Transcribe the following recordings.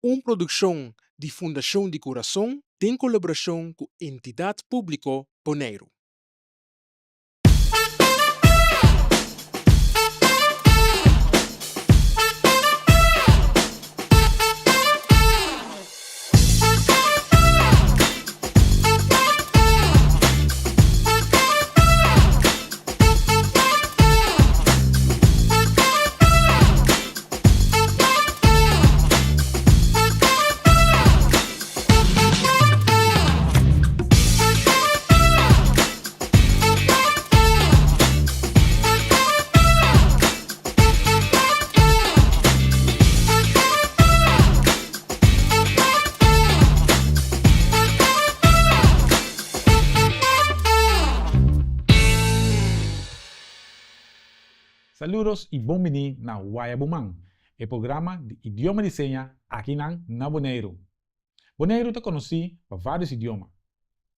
Un produkshon di Fundashon di Kurason den kolaborashon ku Entidat Públiko Boneiru. Saludos y bon bini na Waya Bo Man, e programa di idioma di seña akinan na Boneiru. Boneiru ta konosí pa vários idioma,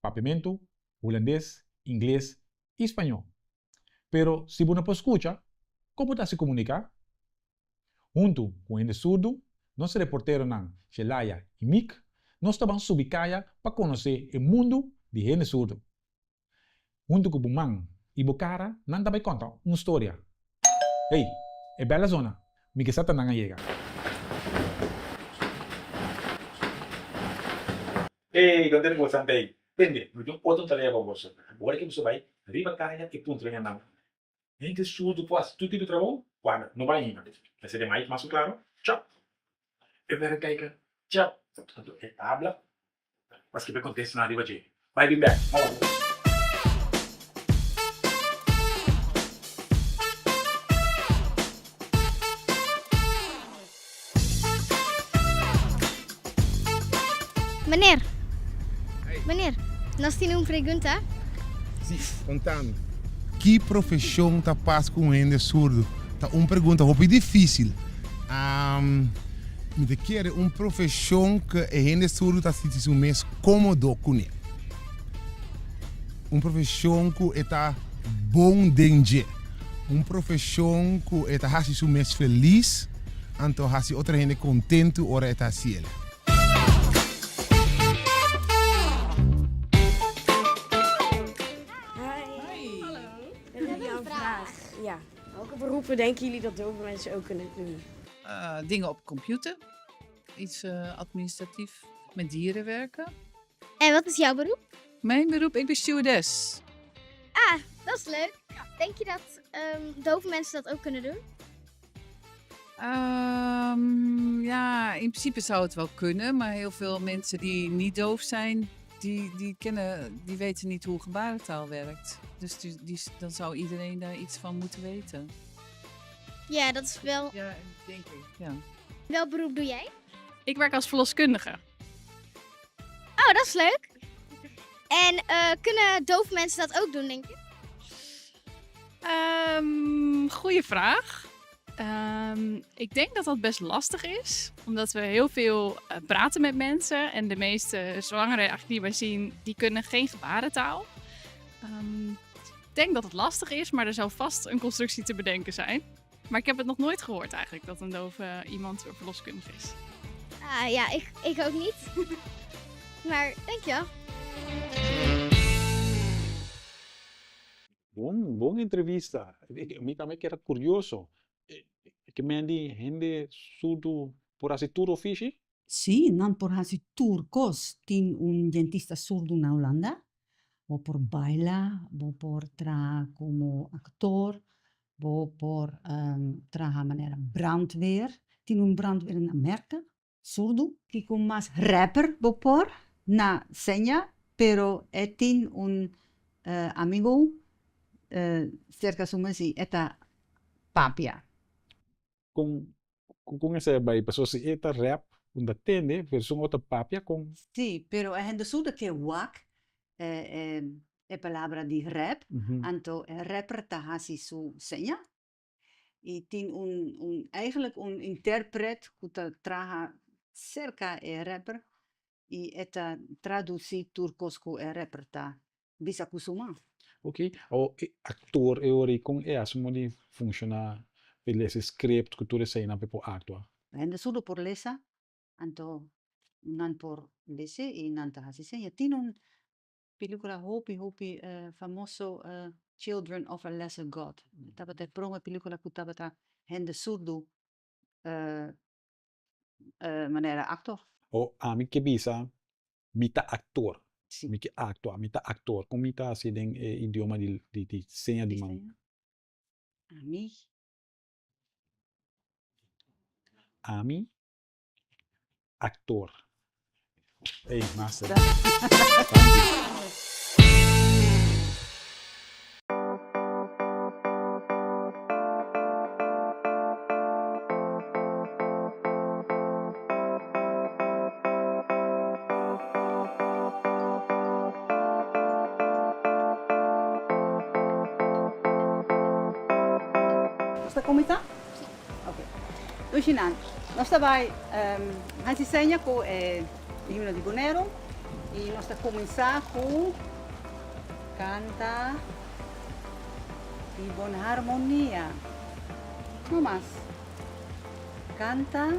papiamentu, hulandes, ingles i spañó. Pero si bo no por skucha, kon bo ta hasi komuniká? Huntu ku hende surdu, nos reporteronan Shelaya i Mick, nos ta ban subi kaya pa konosé e mundu di hende surdu. Huntu ku bo man i bo kara nan ta bai konta un storia. Hey, e bèl a zona, mi ke sa ta nan a yega. Hey, konta di boso antei. Tende, mi tin un otro tarea pa boso. Ora ke boso bai riba kaya i puntra nan nan, Hende surdu por hasi tur tipo di trabou? Wak, no bai ainda. Esei ta Mike mas ku klaro. Chap! E bèr a kaika, chap! Anto e habla. Paske pa e kontesta nan riba dje. Bai bin bek. Meneer, meneer, nos tin un pregunta. Sí, konta mi. Ki profeshon ta pas ku un hende surdu? Ta un pregunta hopi difísil. Mi ta kere un profeshon ku e hende surdu ta sinti su mes kómodo kuné. Un profeshon ku e ta bon den dje. Un profeshon ku e ta hasi su mes felis anto hasi otro hende kontentu ora e ta hasi el. Hi. Hallo. We hebben een vraag. Ja. Welke beroepen denken jullie dat dove mensen ook kunnen doen? Dingen op computer. Iets administratief. Met dieren werken. En wat is jouw beroep? Mijn beroep? Ik ben stewardess. Ah, dat is leuk. Denk je dat dove mensen dat ook kunnen doen? Ja, in principe zou het wel kunnen, maar heel veel mensen die niet doof zijn, die, die, kennen, die weten niet hoe gebarentaal werkt. Dus die, die, dan zou iedereen daar iets van moeten weten. Ja, dat is wel. Ja, denk ik. Ja. Welk beroep doe jij? Ik werk als verloskundige. Oh, dat is leuk. En uh, kunnen dove mensen dat ook doen, denk je? Goeie vraag. Ik denk dat dat best lastig is, omdat we heel veel praten met mensen en de meeste zwangeren eigenlijk die wij zien, die kunnen geen gebarentaal. Ik denk dat het lastig is, maar er zal vast een constructie te bedenken zijn. Maar ik heb het nog nooit gehoord eigenlijk, dat een dove iemand verloskundige is. Ah, ja, ik, ik ook niet. Maar dankjewel. Bon, bon entrevista. Mi tambe keda curioso. Ke men di hende surdu por hasi tur ofishi? Sí, nan por hasi tur kos. Tin un dentista surdu na Hulanda. Bo por baila, bo por traha komo aktor, bo por traha manera brandweer. Tin un brandweer na Merka. Surdu. Kiko mas rapper bo por na seña pero e tin un amigo cerca su mes y e ta papia. Con con esei a bai? Pasobra si e ta rap un ta tende pero si un otro papia con. Sí, pero e hende surdo ke wak e palabra di rap, anto e rapper ta hasi su seña. Y tin un un eigenlijk un interpret cu ta traha cerca e rapper y e ta traduci tur cos cu e rapper ta bisa cu su man. Ok, awor e actor e ora ei con e haci modo di funciona p'e lesa e script cu tur eseinan p'e por actua? Hende surdo por lesa. Anto nan por lese i nan ta hasi seña. Tin un pelicula hopi hopi famoso Children of a Lesser God. Tabata e prome pelicula cu tabata hende surdu manera actor. O ami ke bisa mi ta actor. Si. Mi ke actua, mi ta actor. Con mi ta haci den e idioma di di seña di man? Ami. Ami actor. Ey, master. Nos ta kuminsá? Ok. Dushinan, nos ta bai hasi seña ku e himno di Boneiru i nos ta kuminsá ku kanta di bon harmonia. No mas. Kanta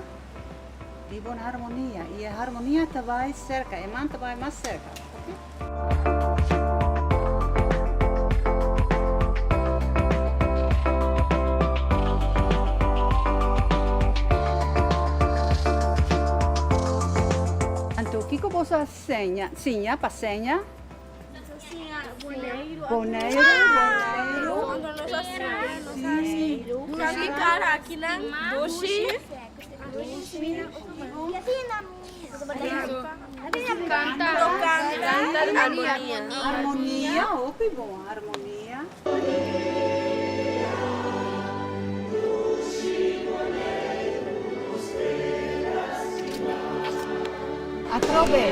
di bon harmonia i e harmonia ta bai serka, e man ta bai mas serka. Ok. Anto kiko boso a seña, siña pa seña? Boneiru, Boneiru. Sí. Harmonia, hopi bon, harmonia. Atrobe.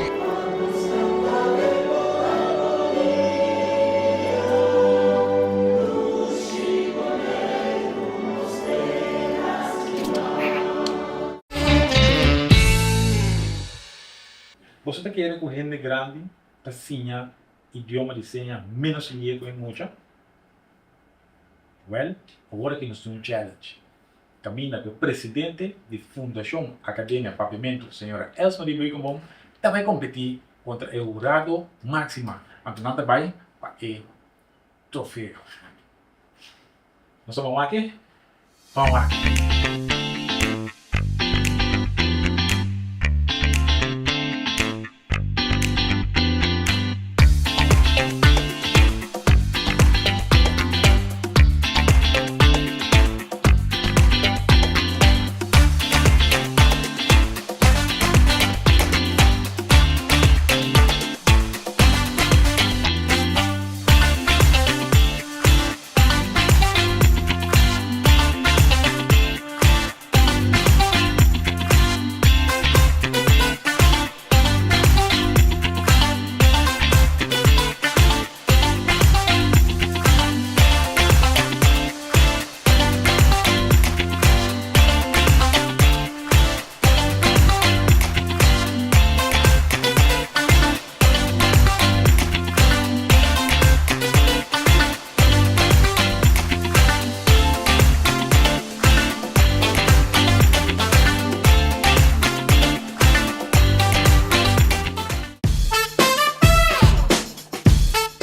Boso ta kere ku hende grandi ta siña idioma di seña ménos lié ku e mucha? Wèl, awor aki nos tin un challenge. Kaminda ku e presidente di Fundashon Akademia Papiamentu, señora Elsmarie Beukenboom, ta bai kompetí kontra e hurado Maxima. Anto nan ta bai pa e trofeo. Nos ta ban wak e? Ban wak!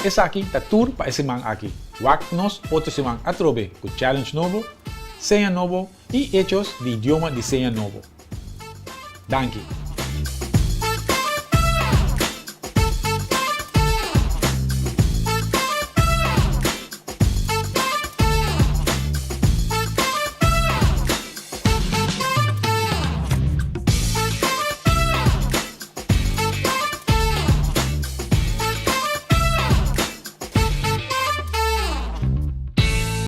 Esaki ta tur pa e siman aki. Wak nos otro siman atrobe ku challenge nobo, seña nobo i hechos di idioma di seña nobo. Danki!